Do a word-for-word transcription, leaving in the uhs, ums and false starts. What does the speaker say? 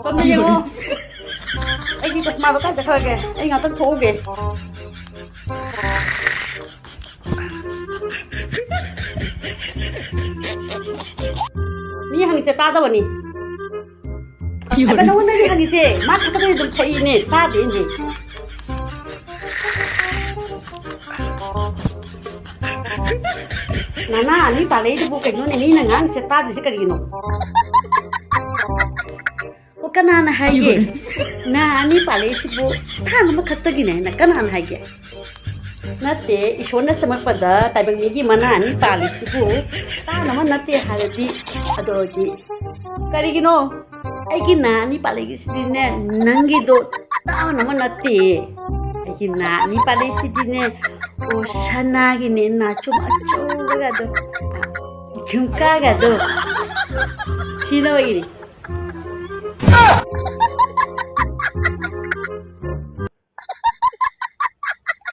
ꯑꯝꯇ ꯌꯦꯡꯉꯣ꯫ ꯑꯩꯒꯤ ꯆꯁꯃꯥꯗꯣ ꯀꯥꯏ ꯆꯠꯈ꯭ꯔꯒꯦ? ꯑꯩ ꯉꯥꯛꯇꯪ ꯊꯣꯛꯎꯒꯦ꯫ ꯃꯤ ꯍꯪꯉꯤꯁꯦ ꯇꯥꯗꯕꯅꯤ꯫ ꯍꯥꯏꯕ ꯅꯉꯣꯟꯗꯒꯤ ꯍꯪꯉꯤꯁꯦ, ꯃꯥ ꯈꯛꯇꯗꯒꯤ ꯑꯗꯨꯝ ꯊꯣꯛꯏꯅꯦ, ꯇꯥꯗꯦꯅꯦ꯫ ꯅꯅꯥ ꯑꯅꯤ ꯄꯥꯜꯂꯛꯏꯗꯨꯕꯨ ꯀꯩꯅꯣꯅꯦ, ꯃꯤꯅ ꯉꯥꯡꯉꯤꯁꯦ ꯇꯥꯗ꯭ꯔꯤꯁꯦ ꯀꯔꯤꯒꯤꯅꯣ? ꯑꯣ, ꯀꯅꯥꯅ ꯍꯥꯏꯒꯦ? ꯅꯥ ꯑꯅꯤ ꯄꯥꯜꯂꯛꯏꯁꯤꯕꯨ ꯊꯥꯅ ꯑꯃꯈꯛꯇꯒꯤꯅꯦ ꯍꯥꯏꯅ ꯀꯅꯥꯅ ꯍꯥꯏꯒꯦ? ꯅꯠꯇꯦ, ꯏꯁꯣꯔꯅ ꯁꯦꯝꯃꯛꯄꯗ ꯇꯥꯏꯕꯪ ꯃꯤꯒꯤ ꯃꯅꯥ ꯑꯅꯤ ꯄꯥꯜꯂꯤꯁꯤꯕꯨ ꯇꯥꯅꯕ ꯅꯠꯇꯦ ꯍꯥꯏꯔꯗꯤ, ꯑꯗꯨ ꯑꯣꯏꯔꯗꯤ ꯀꯔꯤꯒꯤꯅꯣ? ꯑꯩꯒꯤ ꯅꯥ ꯑꯅꯤ ꯄꯥꯜꯂꯛꯏꯁꯤꯗꯤꯅꯦ, ꯅꯪꯒꯤꯗꯣ ꯇꯥꯅꯕ ꯅꯠꯇꯦ꯫ ꯑꯩꯒꯤ ꯅꯥ ꯑꯅꯤ ꯄꯥꯜꯂꯛꯏꯁꯤꯗꯤꯅꯦ, ꯑꯣ, ꯁꯅꯥꯒꯤꯅꯦ, ꯅꯥꯆꯣꯝ ꯑꯆꯧꯕꯒꯗꯣ, ꯖꯨꯝꯀꯥꯒꯗꯣ ꯁꯤꯅꯕꯒꯤꯅꯤ꯫